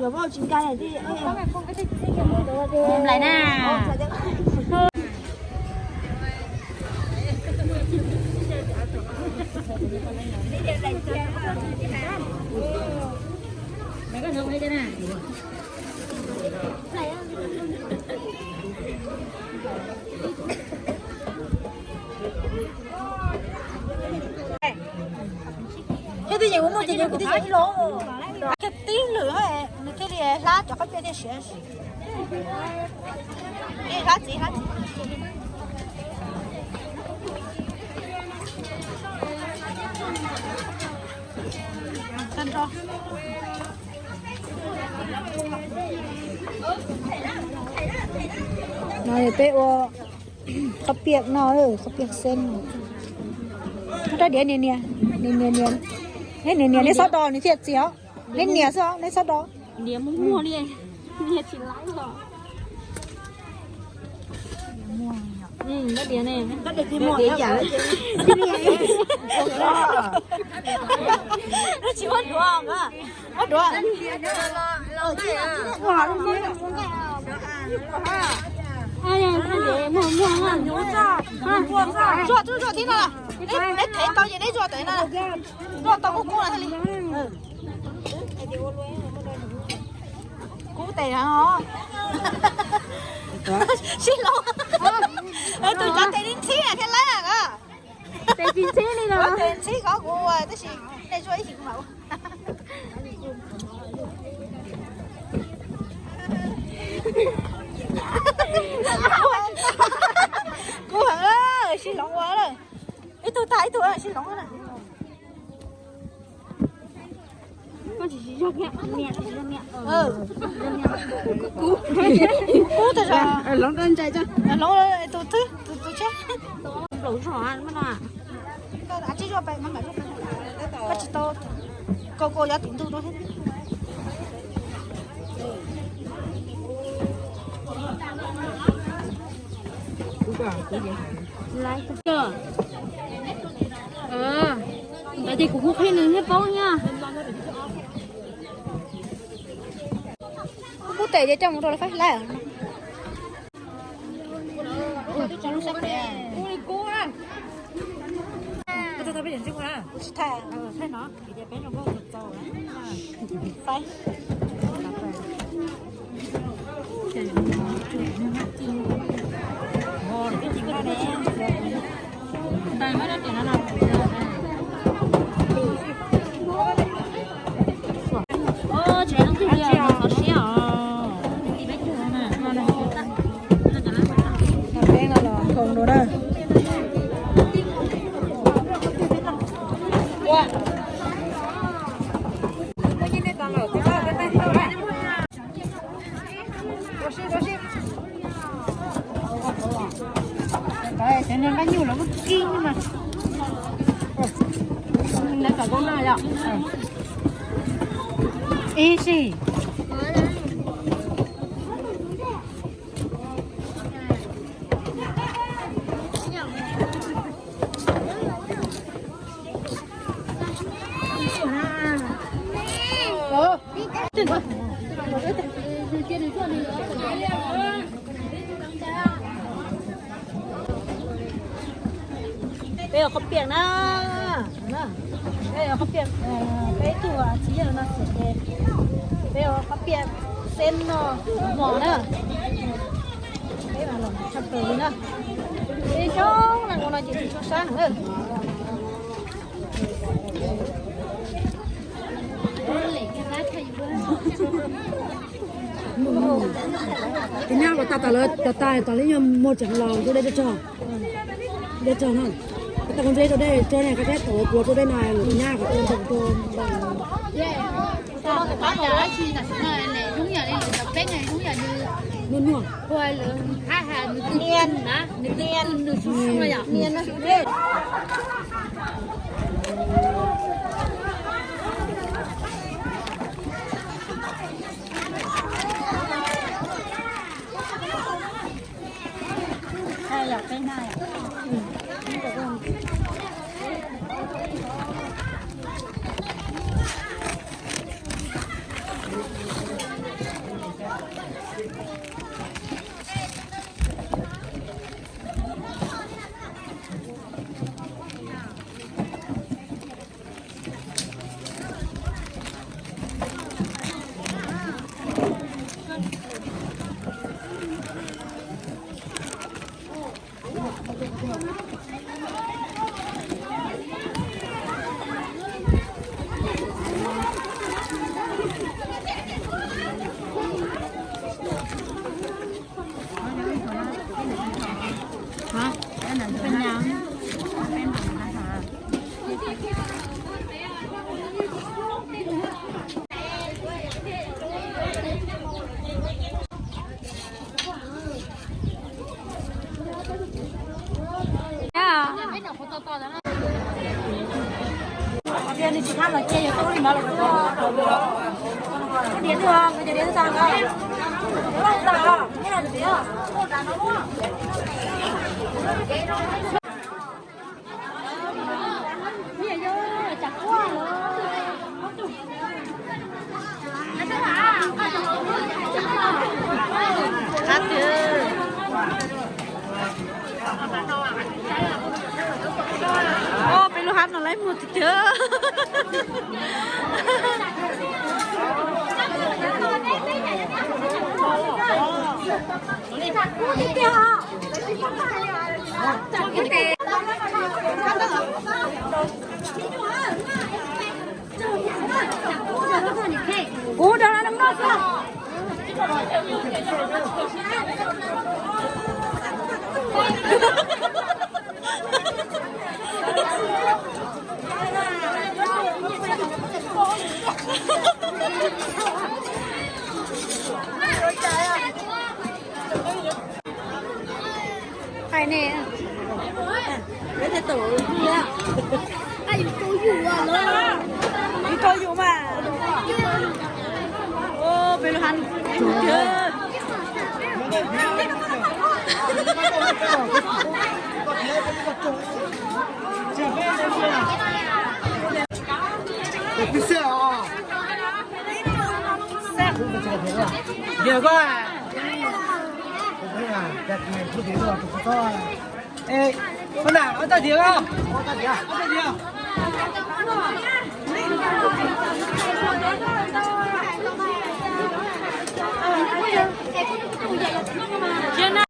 Nplaim na. Cov twg yeej ua muaj ces yog kuv twb yeej ib los. Kiag tib lwm nws thiaj li hlab cov qab piaj thiaj siav. Hlab txiv, hlab txiv. No peb ua qab piaj no, qab piaj xeeb no. Muab rab diav nias nias, nias nias nias. Neb nias nias neb txhob do nws thiaj txias os. Neb nias xwb os, neb txhob do. Nias muag muag li, nias tsis laib os. Tsis muab duav, muab duav. Zuaj, zuaj tib no, neb thev tau ces neb zuaj tau no, zuaj tau kub kub no thiaj li. Kub tes os. Sib hloov. Tus cov tes ntxhib thiaj laib os. Tes tsis ntxhib li no. Tes ntxhib qhov kuv ua tab sis nej zuaj ib yim kuv mam ua. Kub heev, sib hloov ua lawm. Ib tug tag ib tug sib hloov na. Kub tag zog. Hloov tus twg, tus, tus tshiab. Nplaum zog no. Koj tsis zuaj pem, koj tsis tau, koj, koj yuav tim ntug rau thiab. Ntawd ces kuv kuj qhib nws thiab paub nyaj. Kub tes ces coj mus rau lawv faib laib. Tsis thaij. Peb no los nkoos dua na. Cov nqaij nyuj los kuj kib mas. Lawv kom koj noj yom? Ib si. Peb ua qhob piam na. Peb ua qhob piam, peb tug txiv yawg no xwb ces peb ua qhob piam xeeb no mos na. Peb los tshaj plaws li na. Peb coob leej ua no ces tsis tshua sab heev na. Tus nyab kom tas tas lawm, tas tas tas li nyuag muag tseem laus rau dej tsog. Dej tsog no. Koj tas kuv ntse rau dej tsog ne, koj saib thaum kuv rau dej no, tus nyab kom tus ntse rau. Nuaj nuaj. Nws tsis thab los cia yog tub li mas los tub. Diav twg os, diav twg tag os? Diav twg tag os? Qab tiag. Peb lub hab no laib muag tiag tiag. Kuv rau no noj xwb. Hais ne, peb tej tau yus mas. Peb lub hab tiag.